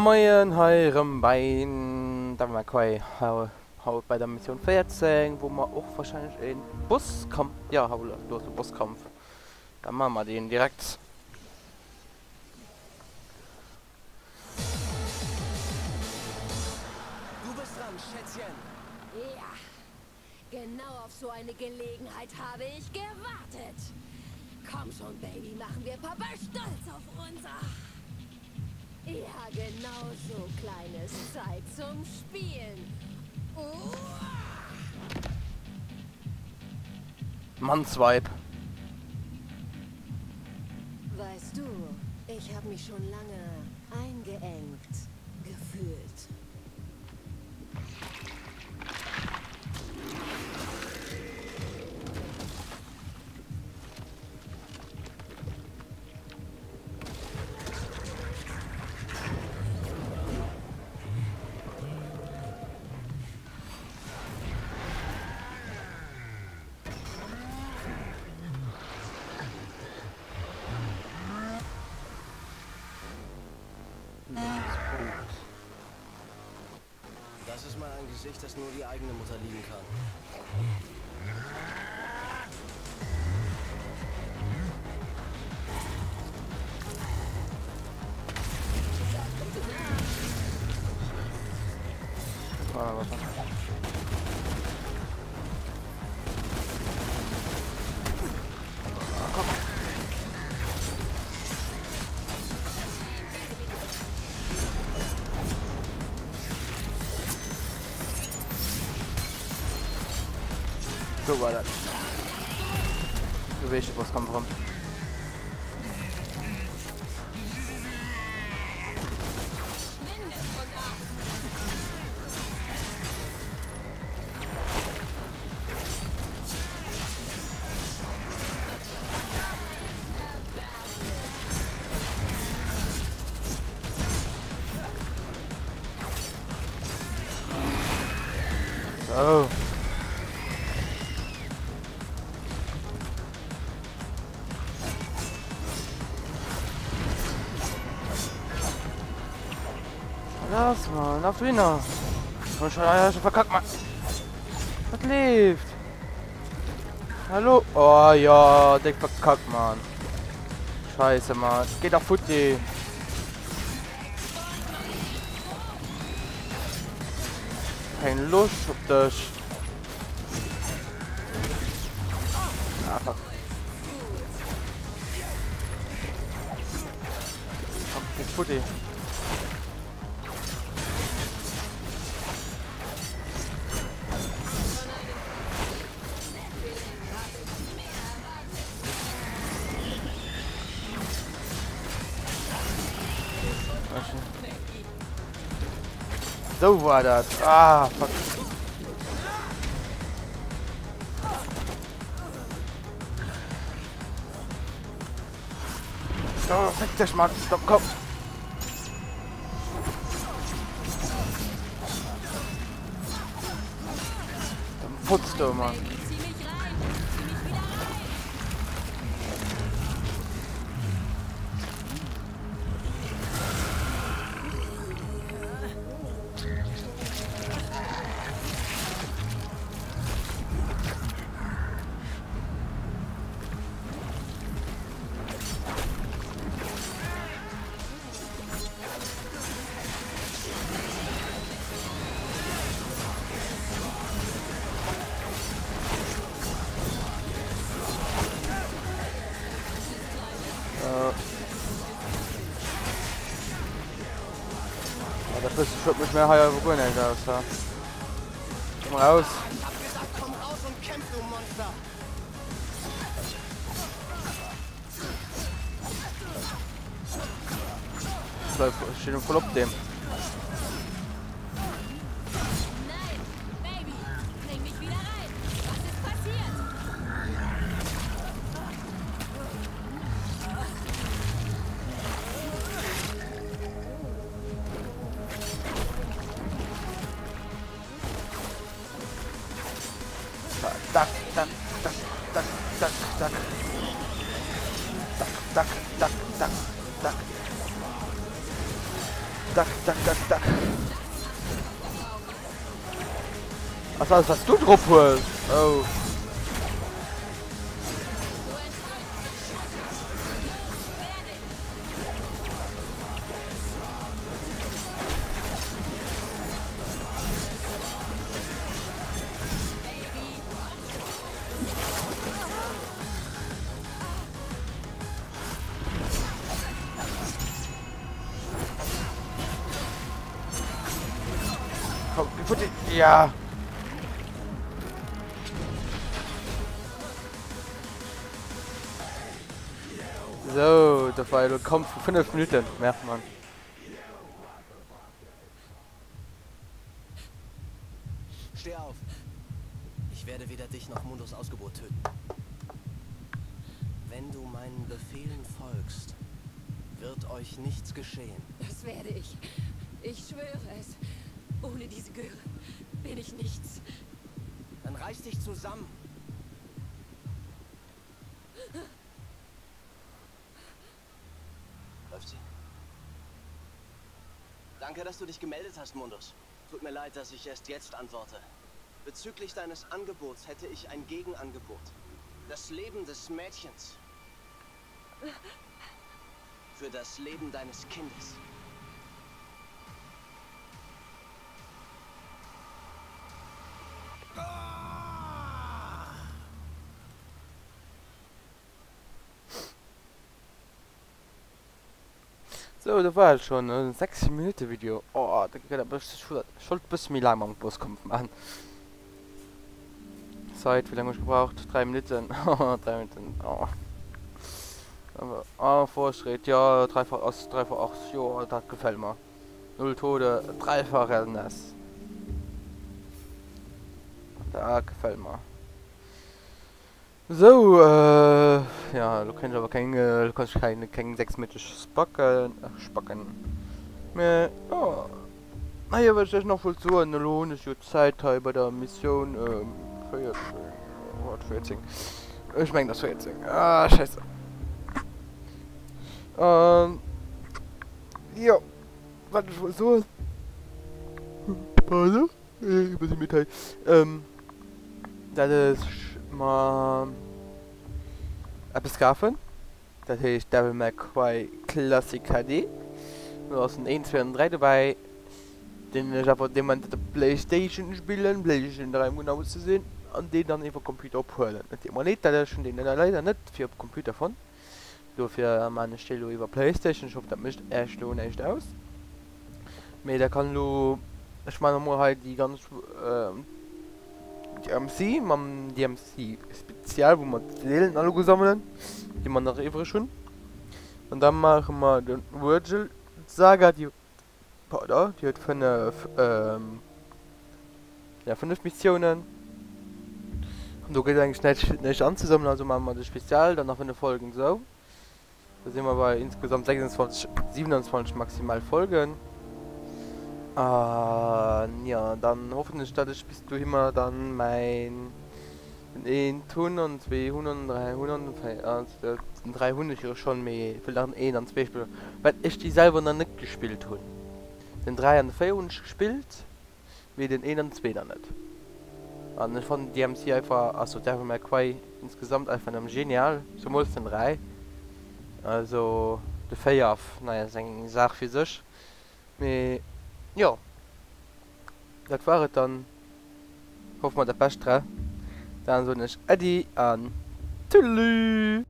Moien hei erëm bei Devil May Cry, haut bei der Missioun 14, wou mer och wahrscheinlech een Bosskampf, ja haut do ass de Bosskampf, da maache mer deen direkt. Du bist dran, Schätzchen. Ja, genau auf so eine Gelegenheit habe ich gewartet. Komm schon, Baby, machen wir Papa stolz auf uns. Ach. Ja, genau so, Kleines. Zeit zum Spielen. Uah! Mannsweib. Weißt du, ich habe mich schon lange eingeengt gefühlt. Das ist mal ein Gesicht, das nur die eigene Mutter lieben kann. So war dat. Du weess de Bosskampf erëm. So. Lass mal, lauf du hin. Schon, schon, schon verkackt, Mann. Was lebt? Hallo? Oh ja, dick verkackt, Mann. Scheiße, Mann. Geht auf Futti. Kein Lust op dech. Ah, fuck. Komm, geht Futti. So war das. Ah, fuck. So, fick dich, Mann. Stopp, komm. Dann putzt du, Mann. Äh. Oh, das schutt mich mehr hei guer näischt aus. Ja. Komm raus. Ich hab gesagt, komm raus und kämpf, du Monster! Bleib, steht voll op dem. Nein, Baby, bring mich wieder rein. Was ist passiert? Tak, tak, tak, tak, tak, tak. Tak, tak, tak, tak, tak. Dack, dack, dack, dack. Was alles, was du drauf hues? Oh. Komm, ja. So, das war ja Kampf von 5 Minuten, merkt man. Steh auf. Ich werde weder dich noch Mundus Ausgeburt töten. Wenn du meinen Befehlen folgst, wird euch nichts geschehen. Das werde ich. Ich schwöre es. Ohne diese Göre bin ich nichts. Dann reiß dich zusammen. Läuft sie? Danke, dass du dich gemeldet hast, Mundus. Tut mir leid, dass ich erst jetzt antworte. Bezüglich deines Angebots hätte ich ein Gegenangebot. Das Leben des Mädchens. Für das Leben deines Kindes. So, da war et schon, en 6 Minute Video. Oh, da gëtt awer ech wollt e bësse méi laang mam Bosskampf maachen. Zait, wéi laang hu ech gebraucht? 3 Minutten. 3 Minutten, oh. Awer, ah, Fortschritt, jo, dreifach ass, dreifach ass, jo, dat gefält mer. Null Tode, dreifach LNS. Dat gefält mer. Sou, ja, elo kéint ech awer keng, elo kann ech keng, keng 6 Meter spacken, spacken. Mä, jo, ah jo, wat ech iech nach wollt soen, elo hunn ech jo Zäit hei bei der Missioun 14, wat, 14, ech mengen et ass 14, ah, scheisse. An, jo, wat ech wollt soen, pardon. E bësse midd hei. Dat ech mer eppes kafen. Dat heescht Devil May Cry Classic HD. Do ass den 1, 2 an 3 dobäi, deen ech awer dee Moment op der Playstation spillen, Playstation 3 um genau ze sinn, an deen dann iwwer Computer ophuelen. Et deet mer leed, dat ech hunn deen leider net fir op Computer fonnt. Dofir maan ech déi lo iwwer Playstation. Ech hoffen dat mecht äech lo näischt aus. Mee da kann lo, ech maan emol hei déi ganz DMC mam DMC Spezial, wou mer d'Seelen alleguer sammelen, déi mer nach iwwreg hunn. An da maache mer den Virgil Saga, déi, pardon, déi huet 5, ja 5 Missiounen. An do gëtt eigentlech näischt, näischt anzesammelen, also maache mer de Spezial dann nach 5 Folgen esou. Da si mer bei insgesamt 26, 27 maximal Folgen. An ja, dann hoffen ech, dat ech bis dohinner dann mäin den eent hunn an zwee hunn an dräi hunn an véier, also den dräi hunn ech jo schonn, mee ech wëll nach den een an zwee spillen, well ech déi selwer nach net gespillt hunn. Den dräi an de véier hunn ech gespillt, mee den een an den zwee nach net. An ech fannen DMC einfach, also Devil May Cry insgesamt einfach nëmmen genial, zemools den 3. Also de 4, naja, ass eng Saach fir sech. Mee jo, dat war et dann. Hoffe mer dat Bescht dra. Dann soen ech Äddi an Tüdelü!